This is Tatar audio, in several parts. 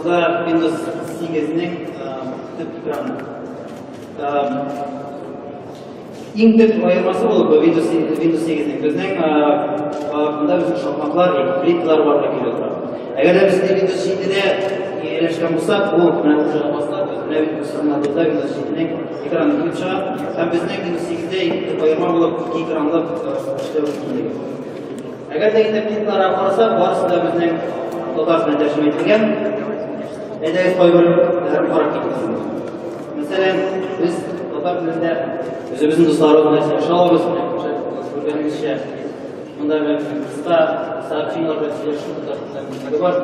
Алдыбызда Windows 8-нең төп экраны. Иң төп аермасы булып Windows Windows 8-нең безнең монда безнең шакмаклар, плиткалар барлыкка килеп тора. Әгәр дә без Windows 7-дә ияләшкән булсак, бу менә уже баста, менә Windows алдында Windows 7-нең экраны килеп чыга. Һәм безнең Windows 8-дә иң төп аерма булып ике экранлы эшләү мөмкинлеге. Әгәр дә инде плиткаларга карасак, барысы да безнең татар теленә тәрҗемә ителгән. Әйдәгез кайберләрен карап китик. Мәсәлән, без татар телендә үзебезнең дусларыбыз белән сөйләшә алабыз. Күргәнегезчә, монда белән кыска сообщениелар белән сөйләшү татар телендә мөмкинлеге бар.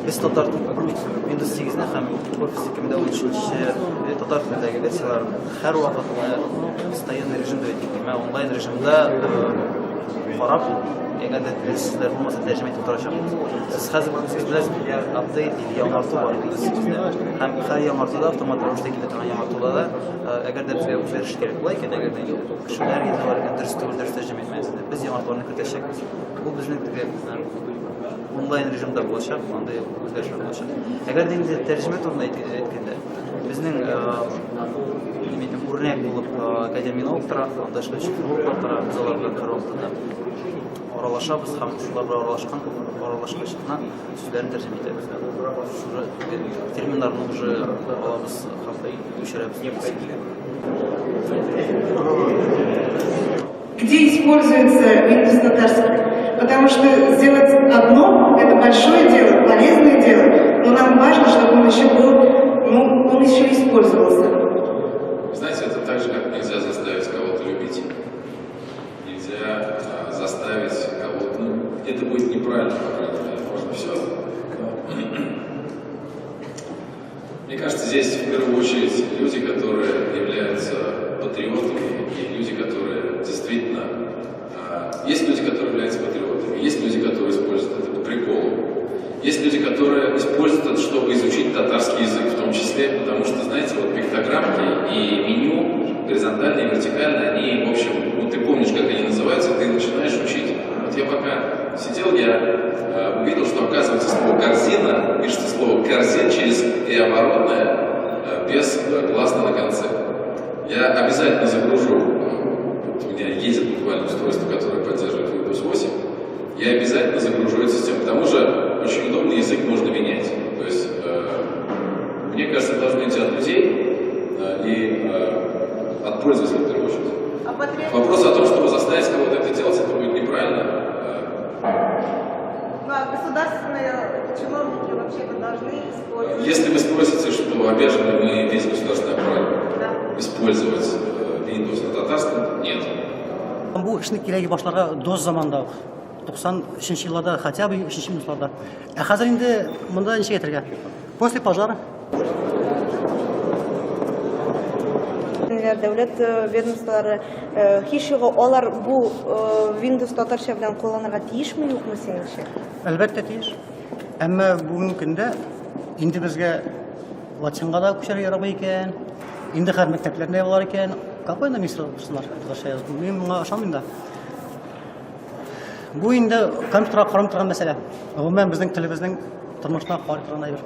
Без татар Windows 8-не һәм Office 2013 татар телендәге версияләрен һәрвакыт постоянный режимда әйтик, онлайн режимда карап, әгәр дә сүзләр булмаса, тәрҗемә итеп торачакбыз. Сез хәзер үзегез беләсез, апдейт или яңарту бар Windows 8-дә. Һәм һәр яңартуда автомат рәвештә килә торган яңартуда да, әгәр дә безгә үзгәреш кирәк була икән, әгәр дә кешеләр язалар икән, дөрес түгел, дөрес тәрҗемә итмәсен, без яңартуларны кертәчәкбез. Бу безнең теге онлайн режимда булачак, андый үзгәрешләр булачак. Әгәр дә инде тәрҗемә турында әйткәндә, безнең ними үрнәк булып академия тора, анда эшләүче филологлар тора, без алар белән һәрвакытта да аралашабыз һәм шулар белән аралашкан аралашкач кына сүзләрен тәрҗемә итәбез. Шушы терминнарны уже алабыз һәм күчерәбез. Где используется Windows татарский? Потому что сделать одно – это большое дело, полезное дело, но нам важно, чтобы он еще был, ну, он еще использовался. Знаете, это так же, как нельзя заставить кого-то любить. Нельзя заставить кого-то, ну, это будет неправильно, по крайней мере, можно все. Мне кажется, здесь в первую очередь люди, которые являются патриотами, и люди, которые действительно... Есть люди, которые являются патриотами, есть люди, которые используют это по приколу, есть люди, которые используют это, чтобы изучить татарский язык в том числе, потому что, знаете, вот пиктограммки и меню, горизонтальные и вертикальные, они, в общем, ну, ты помнишь, как они называются, ты начинаешь учить. Вот я пока сидел, я увидел, что, оказывается, слово «корзина» пишется слово «корзин» через «и» оборотное, без гласной на конце. Я обязательно загружу, вот у меня едет буквально устройство, которое поддерживает Windows 8, я обязательно загружу эту систему. К тому же очень удобный язык можно менять. То есть, мне кажется, должно идти от людей и от пользователя в первую очередь. Вопрос о том, чтобы заставить кого-то это делать, это будет неправильно. Ну, а государственные чиновники вообще-то должны использовать? Если вы спросите, что обязаны мы весь государственный аппарат использовать Windows на татарском, нет. Бу эшне кирәге башларга DOS заманында ук. 93 елларда, хотя бы 3 минутларда. Ә хәзер инде монда ничек әйтергә? После пожара. Дәүләт ведомстволары һич югы алар бу Windows татарча белән кулланырга тиешме, юкмы синеңчә? Әлбәттә тиеш. Әмма бүгенге көндә инде безгә латинга да күчәргә ярамый икән. Инде хәзер мәктәпләрдә ябалар икән. Какой на министр татарча язып? Мин моңа ышанмыйм да. Бу инде компьютерга карамый торган мәсьәлә. Гомумән безнең телебезнең тормышына карый торган әйбер.